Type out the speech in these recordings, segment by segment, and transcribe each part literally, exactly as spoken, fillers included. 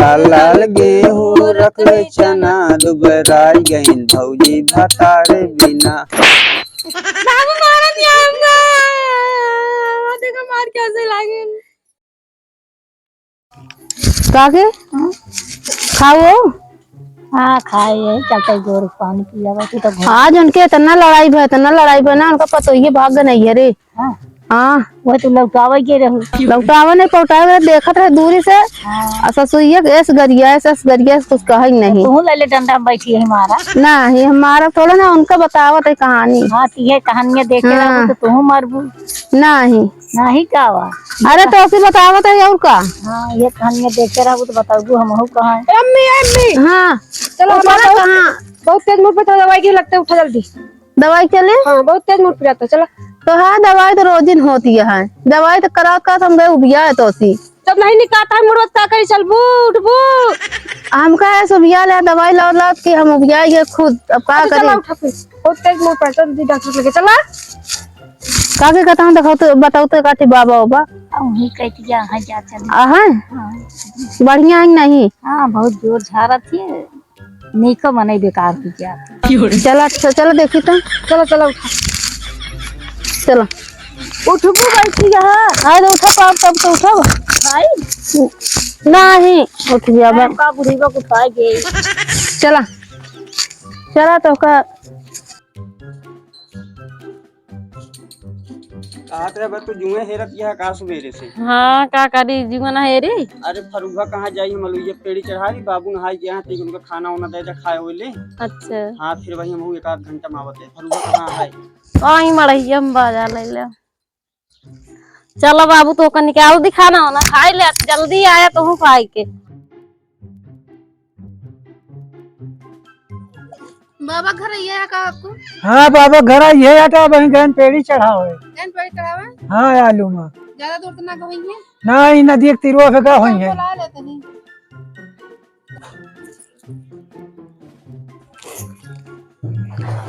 लाल गेहूं रख ले चना, दुबराई गईन भौजी भतारे बिना। बाबू मारत या हमका, देखो मार कैसे लागे। का के? खाओ। हाँ, खाए, यही चलते गोर पानी पिया बा, तू तो घर आज उनके इतना लड़ाई भा, इतना लड़ाई भा ना, उनका पतोहिए भाग नहीं है रे। हाँ। हाँ। वो तो लौटावे के रहू। लौटावे नहीं, पौटावे, देखत रहे दूरी से। हाँ। आ ससुइया के एस गरिया, एस, एस गरिया, कुछ कहे ही नहीं। तू ले ले डंडा में बैठी है मारा। नहीं, हमारा थोड़ा ना, उनका बतावत है कहानी। हाँ, तो ये कहानियाँ देखे हाँ। रहू तो तू मरबू। नहीं। नहीं का बा? अरे तो उसे बतावत है और का? हाँ, ये कहानियाँ देखे रहू तो बताबू हमहू कहाँ है। अम्मी, अम्मी। हाँ। चलो, तो हमारा चलो बहुत, कहाँ? बहुत तेज मुंह पे था, दवाई के लगते, उठा जल्दी। दवाई चले? हाँ, बहुत तेज मुंह पे जाता, चला। तो हाँ, दवाई तो रोजिन होती है, दवाई तो करा का हम गए उबिया है तो सी। जब नहीं निकालता है मुड़वत का करी, चल बूट बूट। हमका है सुबिया ले दवाई लाओ लाओ कि हम उबिया ये खुद, अब का अच्छा, चला करी? उठा फिर, बहुत तेज मुंह पे, चल दी डॉक्टर लगे, चला। का के कहता हूँ, देखो तो, बताओ तो काठी बाबा बाबा। अब वही कहती क्या है, जा चल। आ, हैं? हाँ। बढ़िया है नहीं? हाँ, बहुत जोर झारा थी। नीको मनई बेकार हो गया। चला, अच्छा, चला देखी तो। चला, चला, उठा। चला। उठबू बैठी यहाँ। अरे उठा पाप तब तो उठा। भाई। नहीं, उठ गया बा। का बुढ़ीबा को पाए गई। चला। चला तो का। कहत रहे बा, तू जुए हेरत यह का सुबेरे से? हाँ, का करी, जुए ना हेरी। अरे, फरुआ कहाँ जाई, हम लोग ये पेड़ी चढ़ाई, बाबू नहाई गया, तो उनका खाना वाना दे दे, खाए होले। अच्छा। हाँ, फिर वही हम एक आध घंटा में आवत है। फरुआ कहाँ है? वहीं मड़हिया में बाजा ले ले। चलो बाबू, तो ओकर निकाल दी खाना वाना, खाई ले, जल्दी आया तो हूँ खाई के। बाबा घर ये है का आपको? हाँ बाबा घर ये है, तो वहीं गहन पेड़ी चढ़ावे। गहन पेड़ी चढ़ावे? हाँ आलू में। ज्यादा दूर तो ना गई है? ना, ई नदी के तीरवा पे का होई है। बुला लेते हैं।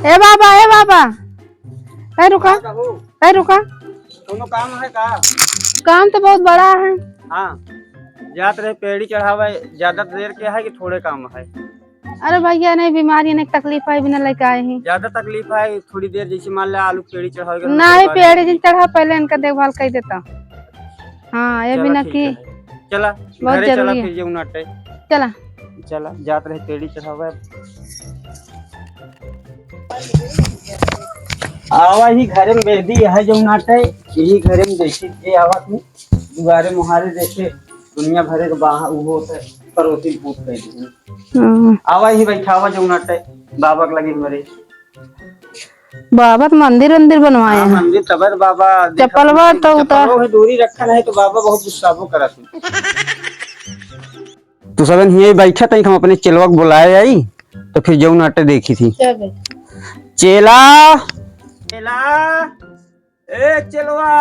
ए बाबा, ए बाबा, ए रुका, का हो? ए रुका। कोनो काम है का? काम तो बहुत बड़ा है। हाँ, जात रहे पेड़ी चढ़ावे, ज्यादा देर के है कि थोड़े काम है? अरे भैया, नहीं बीमारी, नहीं तकलीफ है, बिना लेके आए हैं। ज्यादा तकलीफ है, थोड़ी देर जैसे मान ले आलू पेड़ी चढ़ावे के नहीं, बाद पेड़ी जिन चढ़ा, पहले इनका देखभाल कर देता। हाँ, ये चला, बिना ठीक की है। चला, बहुत घरे चला, जरूरी है। फिर जौन आटे। चला। चला, जात रहे पेड़ी चढ़ावे। आवा ही घरे में बेदी है जौन आटे, यही घरे में देखी के आवा तू, दुआरे मुहारे देखे, दुनिया भरे के बाहर वो होते, परोसी भूत कह दी। हम्म। आवा ही बैठावा जौन आटे, बाबा के लगे मरे। बाबा तो मंदिर उंदिर बनवाए हाँ, हैं। मंदिर तबर बाबा, देखा चप्पलवा तो उतार। चप्पलवा है, दूरी रखा नहीं तो बाबा बहुत गुस्साबो करत हैं। तू सबन हिये बैठा तई, हम अपने चेलवा के बुलाए आई, तो फिर जौन आटे देखी थी। चल बैठ। चेला, चेला, ए चेलवा।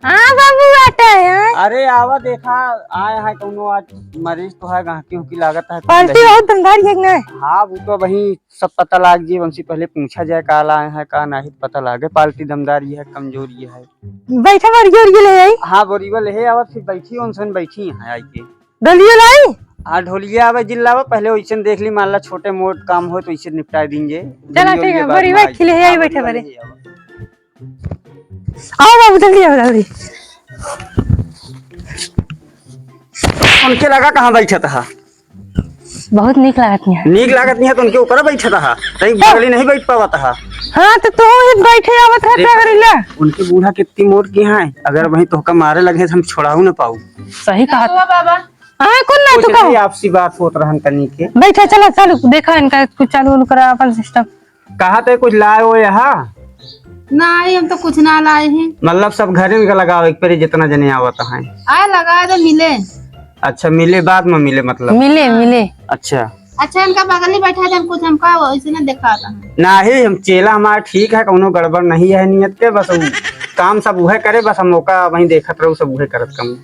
हाँ बाबू, आटे हैं। अरे आवा देखा, आए हैं कौनो आज मरीज तो है, गाहकी उहकी लागत है। पार्टी बहुत दमदार है कि नहीं? हाँ, वो तो वही सब पता लाग जी, उनसे पहले पूछा जाए, का लाए हैं, का नहीं, पता लागे। पार्टी दमदार ये है, कमजोर ये है। बैठा, बोरिया, बोरिया ले आई। हाँ, बोरिया ले है, और फिर बैठी, उनसे बैठी हैं आई के। ढोलिया लाई? हाँ, ढोलिया आवे, जिल्ला आवे, पहले वैसे देख ली, मान ला छोटे मोट काम हो तो इसे निपटा दीजिए। चला, ढोलिया ठीक है, बाद बोरिया में आई। खिले है, हाँ, बैठा बोरिया बरे। ले आवा। आओ बाबू, जल्दी आओ, जल्दी। उनके लगा कहाँ बैठा था? बहुत नीक लागत नहीं है। नीक लागत नहीं है तो उनके ऊपर बैठा था, तई बगली नहीं बैठ पावत था। हाँ, तो तू ही बैठे आवत है, देखा, क्या करी ला? उनके बूढ़ा कितनी मोट की हैं, अगर वहीं तोहका मारे लगे तो हम छोड़ाऊ ना पाऊ। सही कहा। का हुआ बाबा? हाँ, कुल ना कुछ तू कहो। नहीं, आपसी बात होत रहन तनी के। बैठा, चला, चलो, देखा इनका कुछ चालू वालू करा अपन सिस्टम। कहा थे कुछ लाए हो यहाँ? नहीं, हम तो कुछ ना लाए हैं। मतलब सब घरे में लगावे के पड़ी, जितना जने आवत हैं। आए लगा दे, मिले। अच्छा, मिले, बाद में मिले मतलब? मिले, मिले। अच्छा। अच्छा, इनका बगल में बैठा दे, कुछ हमका वैसे ना दिखाता है। नहीं, हम चेला हमारा ठीक है, कौनो गड़बड़ नहीं है नियत के, बस वो काम सब उहे करे, बस हम ओका वहीं देखत रहू, सब उहे करत कम।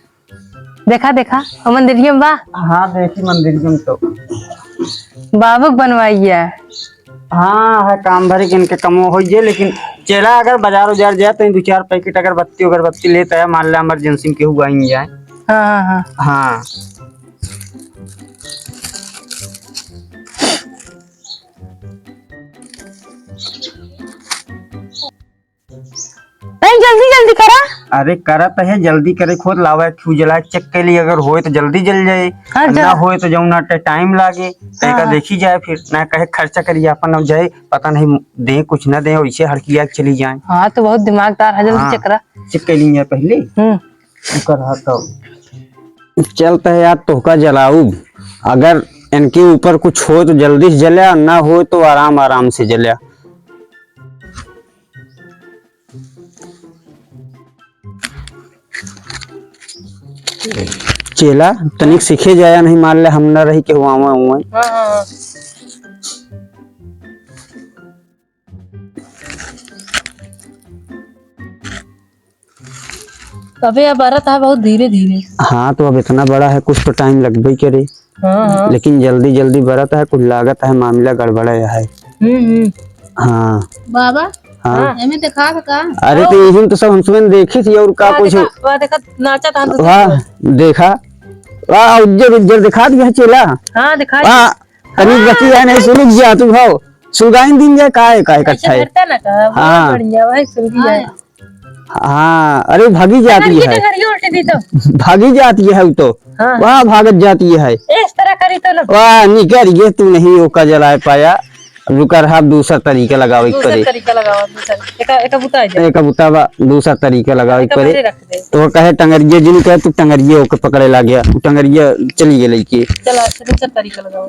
देखा, देखा, वो मंदिरिया में बा। हाँ, देखी मंदिरिया में तो। बाबू के बनवाइया। हाँ, है काम भरे के इनके कमो हो जे, लेकिन चेला अगर बाजार उजार जाए तो दो चार पैकेट अगरबत्ती उगरबत्ती लेता है, मान ला इमरजेंसी में केहू आई जाए। हाँ, हाँ, हाँ। हाँ। अरे करत है, जल्दी करे, खोद लावा, एक ठू जला के check कर ली, अगर होए तो जल्दी जल जाए, हाँ, ना जा। होए तो जौन अटे time लागे, तो हाँ, एका हाँ। देखी जाए फिर, ना कहे खर्चा करी अपन, अब जाए, पता नहीं दे कुछ ना दे, वैसे हड़किया के चली जाए। हाँ, तो बहुत दिमागदार है, जल्दी हाँ, check करा। Check कर ली जाए पहले। हम्म। ओकर हाथ तो चलत है यार, तोहका जलाऊ। अगर इनके ऊपर कुछ हो तो जल्दी से जल्या, ना हो तो आराम आराम से जल्या। चेला, तनिक सीखे जाया नहीं, मान ले हम ना रही के हुआ हुआ हुआ। हाँ, हाँ, हाँ। अबे, अब बरत है बहुत धीरे धीरे। हाँ, तो अब इतना बड़ा है, कुछ तो time लगबे ही करे। हाँ, हाँ। लेकिन जल्दी जल्दी बरत है, कुछ लागत है मामला गड़बड़ा है। हम्म, हम्म। हाँ। बाबा, हाँ। एमे देखा था का? अरे, तो यही तो सब हम सुबह देखी थी, और का वाह, कुछ? देखा, वाह, देखा, नाचा था तो वाह, देखा। देखा। वाह, उज्जर, उज्जर दिखा दिया है चेला। हाँ, दिखा वाह, दिया। तनी हाँ, बची है, नहीं, सुलग गया तू, भाव। सुलगाइन दिन जाए, काहे, काहे ऐसे इकट्ठा है? धरता ना का, बहुत हाँ। बढ़िया, वही सुलगी जाए। हाँ। हाँ, अरे, भागी जाती टंगरिया, है। टंगरिया उल्टे दी तो। भागी जाती है वो तो। हाँ। वाह, भागत जाती है। इस तरह करी तो ना। वाह, निकर ये तू नहीं ओका जलाए पाया। अब रुका रहा, अब दूसरा तरीका लगावे के दूसरा पड़े। तरीका लगावा, दूसरा। एका, एका बुता है जा। एका बुता बा, दूसरा तरीका लगावे के एका पड़े। बहरे रख दे। तो वो कहे टंगरिया, जिन कहे तू टंगरिया ओके पकड़े ला गया, वो टंगरिया चली गई लइके। चला, अच्छा, दूसरा तरीका लगावा।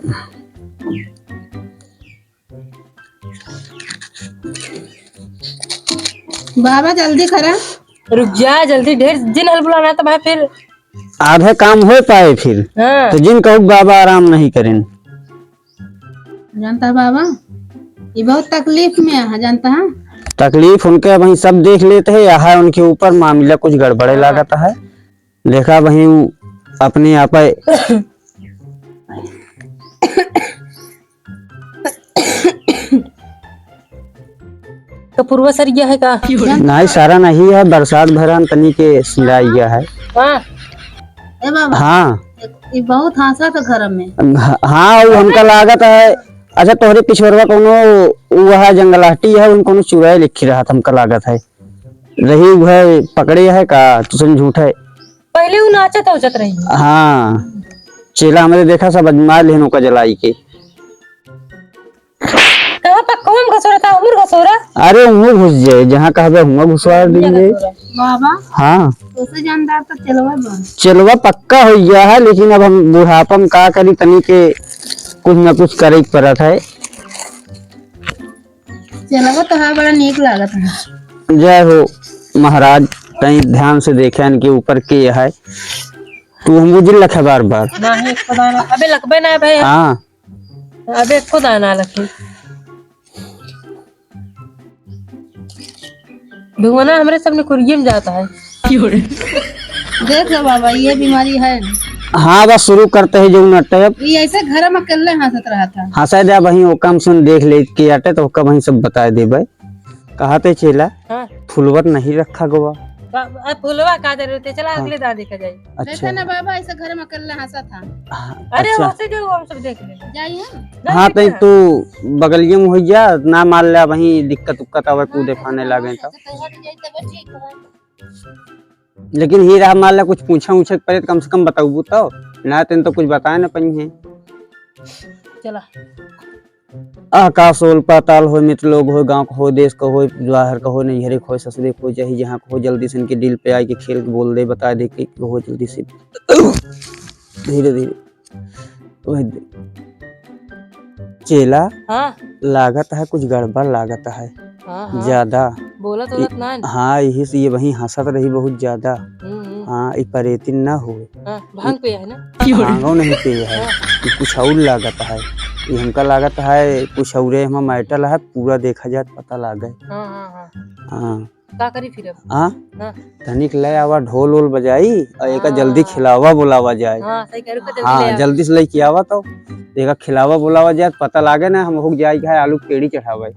बाबा, जल्दी करा। रुक जा, जल्दी, ढेर जिन हल बुलाना तो भाई फिर। आधे काम हो पाए फिर। हाँ। तो जिन कहू बाबा आराम नहीं करें। जानता है बाबा, ये बहुत तकलीफ में है, जानता है? तकलीफ उनके अब वहीं सब देख लेते हैं, यहाँ उनके ऊपर मामला कुछ गड़बड़े हाँ। लागत है। देखा वहीं उ अपने आप है। तो पुरवा सर गया है का? नहीं, सारा नहीं है, बरसात भरान तनी के सिराई गया है। हाँ। ए बाबा। हाँ। ये बहुत हंसा था घर में। हाँ, वो हमका लागत है। अच्छा, तोहरे पिछोरवा कोनो वह जंगलाहटी है, उन कोनो चुराए लिखी रहा था, हमका लागत है। रही वह पकड़े है का, तुसन झूठ है। पहले उ नाचत उचत रही। हाँ, चेला हमरे देखा सब अजमा लेहन ओका जलाई के। कहाँ पक्का हम घसोरा था, उमर घसोरा? अरे उमर घुस जाए, जहाँ कहबे हुआ घुसवा दुनिया देंगे। घसोरा। बाबा। हाँ। कैसे जानदार तो चेलवा बन। चेलवा पक्का हो गया है, लेकिन अब हम बुढ़ापा में का करी, तनी के कुछ न कुछ करे के पड़त है। चेलवा तोहार बड़ा नीक लागत है। जय हो महाराज, तनी ध्यान से देखे इनके ऊपर के है। तू हमको जिन लखे बार बार। नहीं, एको दाना। अबे लखबे ना भाई। हाँ। अबे एको दाना लखे। भगवाना हमरे सब निकुरिये में जाता है। देख लो बाबा, ये बीमारी है। हाँ, बस शुरू करते हैं जो नटे अब। ये ऐसे घर में अकेले हंसत रहा था। हंसा दे, वहीं वो काम सुन देख ले के आटे तो ओका वहीं सब बताए देबे। कहा ते चेला, हाँ। फुलवत नहीं रखा गवा। का, आ, फुलवा का जरूरत है? चला हाँ। अगले दादी का जाई। अच्छा। देखा ना बाबा, ऐसे घर में अकेले हंसा था। हाँ, अरे अच्छा। वैसे जो हम सब देख लेंगे। जाइए। हाँ, तई तू बगलिया में हो जा, ना मार ले, वहीं दिक्कत उक्कत आवे, कूदे फाने लागे तो। लेकिन ही रहा, मान ला कुछ पूछे उछे के पड़े तो कम से कम बताऊ तो, ना तेन तो कुछ बताए ना पाई है। चला। आकाश होल पाताल होय, मित्र लोग होय, गाँव का होय, देश का होय, बाहर का होय, नैहरे का होय, ससुरे का होय, चाहे जहाँ का होय, जल्दी से इनके दिल पे आए के खेल के बोल दे, बता दे के, के होय जल्दी से। धीरे धीरे। वही दे। चेला, हाँ। लागत है कुछ गड़बड़ लागत है। हाँ, हाँ। ज्यादा। बोलत इ-, बोलत ना है। हाँ, यही से ये वहीं हंसत रही बहुत ज्यादा। हम्म, हम्म। हाँ, ई परेतिन ना हो। हाँ, भांग पे है ना? भांगो नहीं पे है। हाँ। ई कुछ और लागत है। ई हमका लागत है कुछ औरे हमा मैटल है, पूरा देखा जात पता लागे। हाँ, हाँ, हाँ। हाँ। का करी फिर अब? हाँ? हाँ। तनिक ले आवा ढोल वोल बजाई और एका हाँ। जल्दी खिलावा बुलावा जाए। हाँ, सही कह रहे हो, जल्दी हाँ, ले आवा। जल्दी से लेके आवा तो एका खिलावा बुलावा जाए, पता लागे ना हम हो जाए है आलू केड़ी चढ़ावे।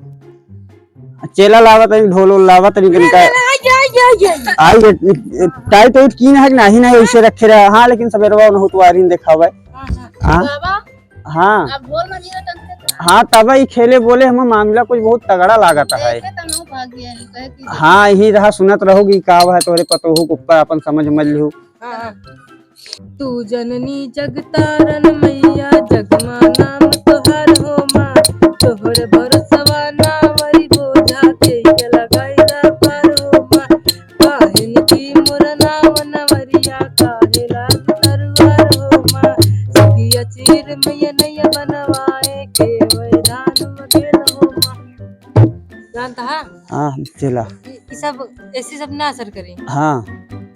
चेला लावा तनी, ढोल वोल लावा तनी, ना, तनिका। ना, ना, आ जा, आ जा, आ जा। आई, टाइट वाइट की ना है कि नाही, नाही, ऐसे रखे रहा। हाँ, लेकिन सवेरवा उन्हें उतवारी देखावे। हाँ, हाँ। हाँ? बाबा, हाँ। अब ढोल मजीरा टंके तो। हाँ, तब ई खेले बोले हम मामला कुछ बहुत तगड़ा लागत है। देखे त नौ भाग गया है, कहे कि हाँ, यही रहा, सुनत रहोगी का है तोहरे पतोहू के ऊपर अपन समझ मत लिहू। हाँ, हाँ। तू जननी जगतारन मैया, जग मा नाम तोहार हो माँ। तोहर भरोसवा नावरी बोझा के के लगाई दा पार हो माँ। काहे निकी मोर नाव नवरिया, काहे लाग तरुआर हो माँ। सिकिया चीर मैया नैया बनवाए के वैधान मगेल हो माँ। जानता है? हाँ, हम चला। ई, ई सब, ऐसे सब ना असर करी। हाँ।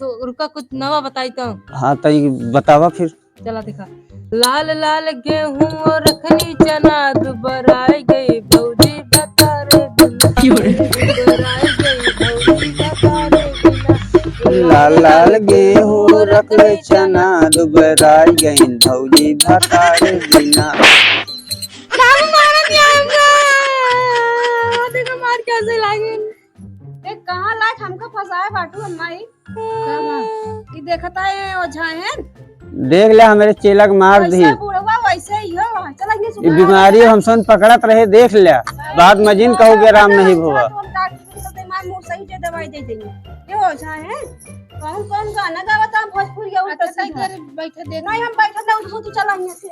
तो रुका, कुछ नवा बताई तो। हाँ, तो ई बतावा फिर। चला देखा। लाल लाल गेहूं और रखनी चना, दुबराई गई भौजी भतारे बिना। दुबराई गई भौजी भतारे बिना। लाल लाल गेहूं रखले चना, दुबराई गई भौजी भतारे बिना। बाबू मारत है हमका। देखो मार कैसे लागे। ए, कहाँ लायक हमका फंसाए बाटू, हम माई? का बा? ई देखता है ओझा है। देख ले, हमरे चेला के मार दी। वैसे बुढ़वा वैसे ही हो। चल, इन्हें ई सुना बीमारी दे। हम सन पकड़त रहे, देख ले। बाद में जिन कहो कि आराम नहीं भवा। तो हम डॉक्टर से दिमाग मुंह सही से दवाई दे देंगे। ये ओझा है। कौन कौन गाना गावत है भोजपुरी या उल्टा अच्छा, सीधा? इधर बैठे देख। नहीं, हम बैठे ना, उठ, तू चला यहाँ से।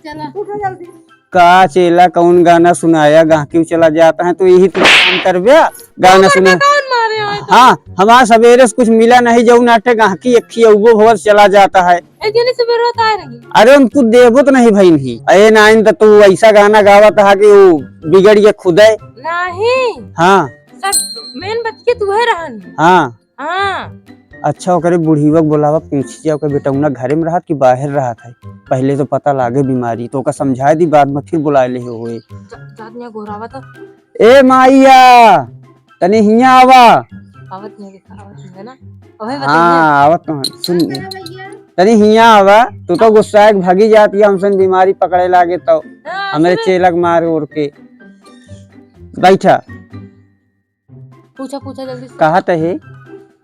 चला। उठो जल्दी। का चेला कौन गाना सुनाया, गाहकी चला जाता है, तो यही तो काम करबे, गाना सुना। कौन मारे हो? हाँ, हमार सवेरे से कुछ मिला नहीं, जौन आटे गाहकी एक ही उबो भवर चला जाता है। ए, जेने सवेरे होता है नहीं। अरे, उनको देबो तो नहीं भई नहीं। अरे नाइन, तो तू ऐसा गाना गावत हा कि वो बिगड़ के खुदे। नहीं। हाँ। सब मेन बतिया तू है रहन। हाँ। हाँ। अच्छा, ओकरे बुढ़ीवा के बोलावा, पूछी जा, ओकर बेटौना घरे में रहत कि बाहर रहत है? पहले तो पता लागे बीमारी, तो ओका समझाए दी, बाद में फिर बुलाए ले होए। जा-, जात में गोहरावा तो। ए माइया, तनी हियाँ आवा। आवत नहीं देखा, आवत नहीं है ना? ओहे बता हाँ, आवत तो है। सुन, हाँ, भैया। तनी हियाँ आवा, तू तो गुस्सा के भागी जाती है, हमसे बीमारी पकड़े लागे तो। हाँ, हमरे सुने। चेलक मार ओर के। बैठा। पूछा, पूछा जल्दी से। कहा त है?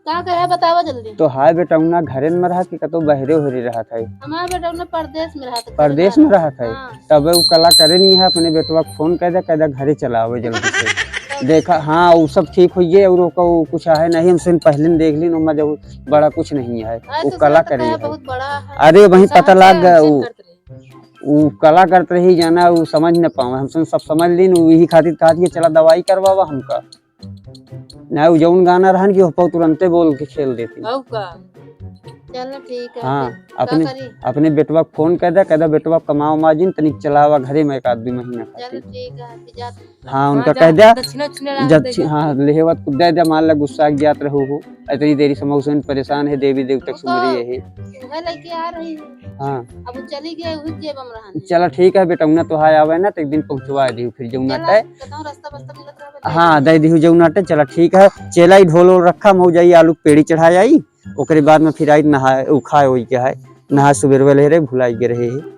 का कहे, बतावा जल्दी। तो हाय बेटौना घरे में रहत कि कतो बहरे ओहरे रहत है? हमार बेटौना परदेस में रहत है। परदेस में रहत है? हाँ। तब उ कला करे नहीं है, अपने बेटवा के फोन कर दे, कह दे घरे चला आवे जल्दी से। देखा, हाँ, उ सब ठीक होइए और ओका उ कुछ आहे नहीं, हम सुन पहले न देख लीन, ओमा जब बड़ा कुछ नहीं है, अरे उ तो कला सब पता करे है, है। बहुत बड़ा है। अरे वहीं पता लाग गया, उ, उ कला करत रही जाना, उ समझ न पावे, हम सुन सब समझ लीन, उ यही खातिर कहा कि चला दवाई करवावा हमका। ना, उ जौन गाना रहन कि ओह पा तुरंते बोल के खेल देती। हौ का? चलो ठीक है, हाँ, फिर का अपने, करी? अपने बेटवा के फोन कर दे, कह दे, "बेटवा कमाओ माजिन, तनिक चलावा घरे में एक आध दू महीना चलो खातिर।" ठीक है, फिर जाते हैं। हाँ, हाँ, उनका जा, कह दे, दक्षिणा उक्षिणा लाग जब दे छी-, जा। हाँ, लेहेवत कुछ दे दे, मान ला गुस्सा के जात रहू हो, इतनी देरी से मौसम परेशान है, देवी देवता के वो तो सुमरी है। वह लेके आ रही है। हाँ। अब वो चली गई, वही जेब में रहन। चला ठीक है, बेटौना तोहार आवे ना, तो एक दिन पहुँचवा दी, फिर जौना चला, तय। कतहूँ रास्ता बस्ता मिलत रहबे, हाँ, दे दे दिहु जौना तय, चला ठीक है। चेला ई ढोल ओल रखा, मऊ जाई, आलू के पेड़ी चढ़ा जाई, ओकरे बाद में फिर आई नहाए, उ खाए ओई के है, नहाए सुबेर वाले रहे, भुलाई के रहे।